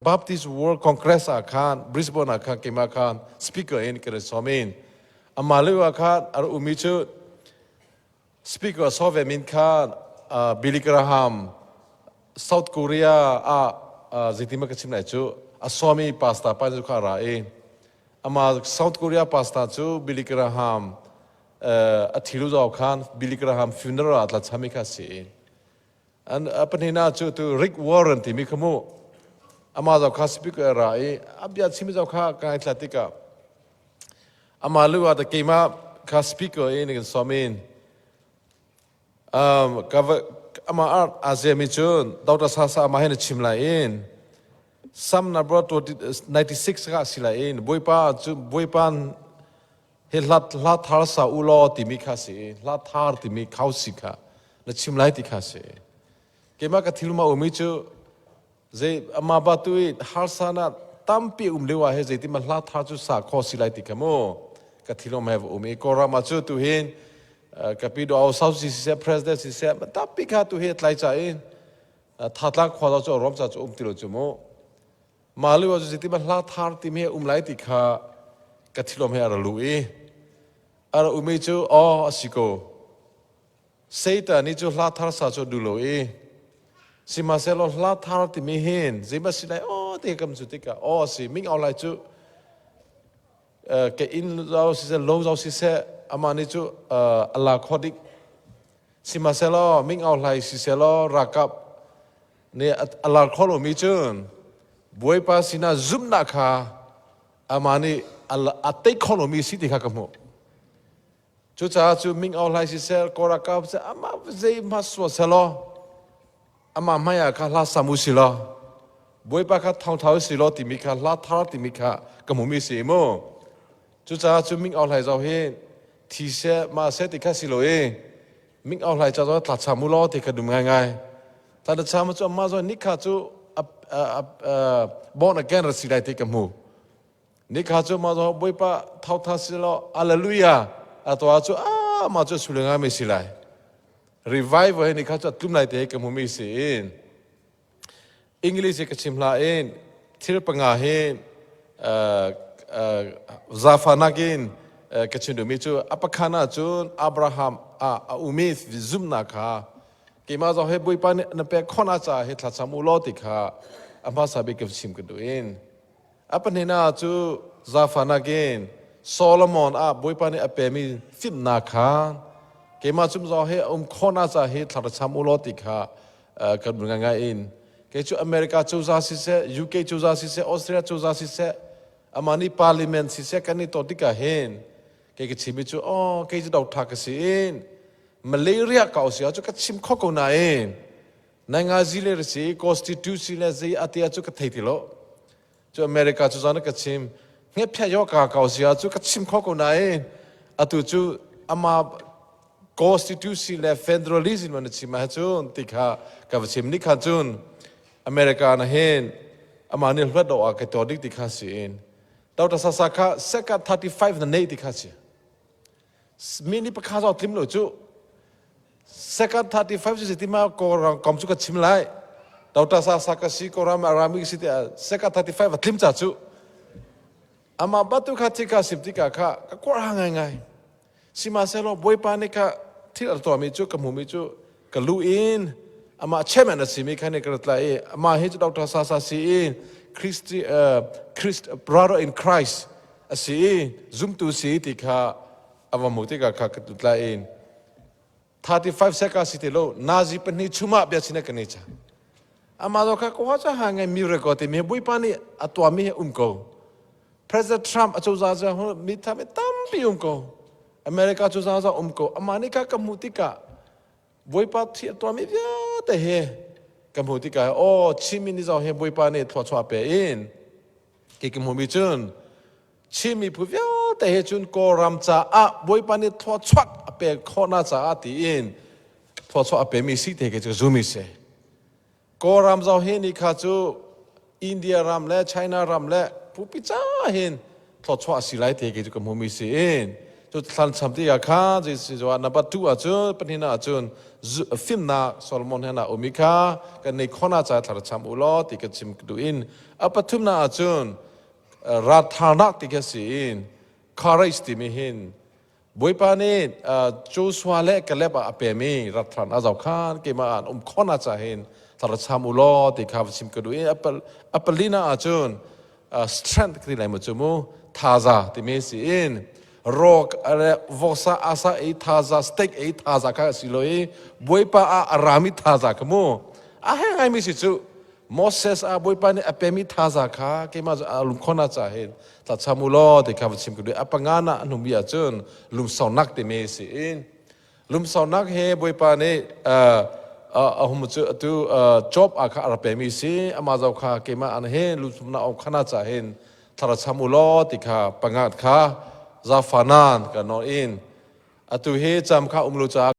Baptist World Congress ah khan Brisbane ah khan keimah khan speaker in kan i sawm in amah lio ah khan a rak ummi cu speaker saw ve min khan Billy Graham, South Korea ah zeitin ma ka chim lai cu a sawmi pastor pa cu kha a ra i amah South Korea pastor cu Billy Graham a thilu zau khan Billy Graham funeral ah tla chami kha si. An pahnihnak cu tu Rick Warren timi kha mu amah zau kha speaker ra i a bia chim zau kha ka ngaithla tikah amah lu ah keimah kha speaker in kan sawm in ka amah a ziami cun Dr. Sasa amah hin a chim lai in Psalm number 96 ka si lai in Bawipa cu Bawipa Hi hla hla thar sa u law timi kha si, hla thar timi khau si kha na chim lai ti kha si. Keimah ka thil ma umi cu zei ama ba tu i harsa na tampi um lio ah he zeiti ma hla thar cu sa kho si lai ti kha mu ka thil om he um i Kawlram ah cu tu hin kapi do au sau si se president si se tampi kha tu hi tlai cha in thatlang khua cu rom cha cu um ti lo cu mu. Mah lio ah cu zeitin hla thar timi he um lai ti kha ka thilawm he a ra lu i a ra umi cu aw a si ko. Satan nih cu hla thar sa cu a duh lo i sihmanhsehlaw hla thar timi hin zeihmanh si lai aw ti kam cu tikah aw a si ming au lai cu ka inn zau siseh lo zau siseh amah nih cu a la kho dik. Sihmanhsehlaw ming au hlai sisehlaw ralkap nih a lar kho lomi cun Bawipa sinah zumhnak kha amah nih a tei kho lomi si ti kha ka hmuh. Cucaah cu ming au hlai siseh, kaw ralkap siseh, amah zeihmanh sual sehlaw amah hmai ah kha hla sam u si law Bawipa kha thawngtha u si law timi kha hla thar timi kha ka hmumi si mu. Cucaah cu ming au hlai zau hi thi seh ma seh ti kha si lo i ming au hlai ca zong tla cham u law ti kha dum ngaingai. Tla cham cu amma zong nikha cu born again ra si lai ti ka hmu. Nikha cu ma zong Bawipa thawtha si law hallelujah atwa cu a ma cu sulenga mi si lai. Revival hi nikha cu tlum lai te ka hmu mi si in English ka chim hla in thil panga hi zafa nakin ka chim duhmi cu a pakhan ah cun Abraham ah a umi zumhnak kha keimah zong hi Bawipa nih na pek khawh ca hi thlacam u law ti kha a hmasa bik ka chim ka duh in a pahnihnak cu zafa nakin Solomon ah Bawipa nih a pemi fimnak kha keimah cum zong hi a um khawh ca hi thla u law ti kha kan ngai in kei cu America cozah siseh, UK cozah siseh, Australia cozah siseh, amah nih parliament siseh kan i ton tikah hin kei ka chimmi cu oh kei cu dotha ka si in malaria ka si cu ka chim kho ko nain nai nga zi le si constitution le zei atia cu ka thei ti lo. Cu America cu zan ka chim ngepphia yo ka kau sia cu ka chim kho ko nain atu cu ama constitution le federalism an chim ah cun ti kha ka va chim ni kha cun America na hin ama nih hluat do ah ka to dik ti kha si in Dr. Sasa kha seka 35 na nei ti kha si mi ni pakha zaw tlim lo cu Second 35 cu ti ma Kawlram kom cu ka chim lai. Dr. Sa Sa ka si Kawlram Arami si ti second 35 a tlim ca cu. Ama batu kha thika sim tika kha ka kuar ha ngai ngai. Sihmanhsehlaw Bawipa nih kha thil a tuahmi cu ka hmumi cu ka lu in amah chairman a simi kha nih ka rat lai i amah hi cu Dr. Sa Sa si i Christ, Christ brother in Christ a si i zumtu si ti kha a va hmuh tikah kha ka tut lai in 35 seka si ti lo nazi pahnih chumah bia chine kan i cha ama do kha ko cha ha ngai mi record ti mi buipa nih a tua mi he um ko. President Trump a coza za mi tha mi tampi um ko, America coza za um ko. Ama nih kha ka hmuh tikah Bawipa thi a tua mi vialte he ka hmuh tikah oh Chinmi ni zong he Bawipa nih thluachuah pe in ke ka hmuh mi cun Chin miphun vialte he cun Kawlram caah Bawipa nih thluachuah a pek khawhnak caah tiin thluachuah a pemi si te ke cu zumi si. Kawlram zong hi ni kha cu India ram le China ram le pupi ca hin thluachuah a si lai te ke cu ka hmumi si in. Cu thlan cham ti ah kha Jesuh number 2 ahcun pahnihnak ahcun fimnak Solomon he na umi kha kan nei khona ca thlar cham u law ti ka chim duh in a pathumnak ahcun ratharnak ti kha si in courage timi hin Bawipa nih Joshua le Caleb ah a pemi ratthran a zoh khan keimah an um khona ca hin thar cham u law ti kha va chim ka duh i a palina ahcun strength ti lai mu cu mu thaza timi si in rawk le voksa asa ei thaza steak ei thaza kha si lo i Bawipa ah a rami thaza kha mu a he ngai mi si cu Moses a Bawipa nih a pemi thaza kha keimah cu a lungkhona ca hin thlacham u law ti kha va chim ka duh. A panga na hnumi ahcun lungsaunak timi si in lungsaunak he Bawipa nih a hum cu atu Job ah kha a rak pemi si amah zau kha keimah an hin lungsaunak om khana ca hin thlacham u law ti kha pangat kha zafanan ka nawl in atu hi cam kha um lu ca.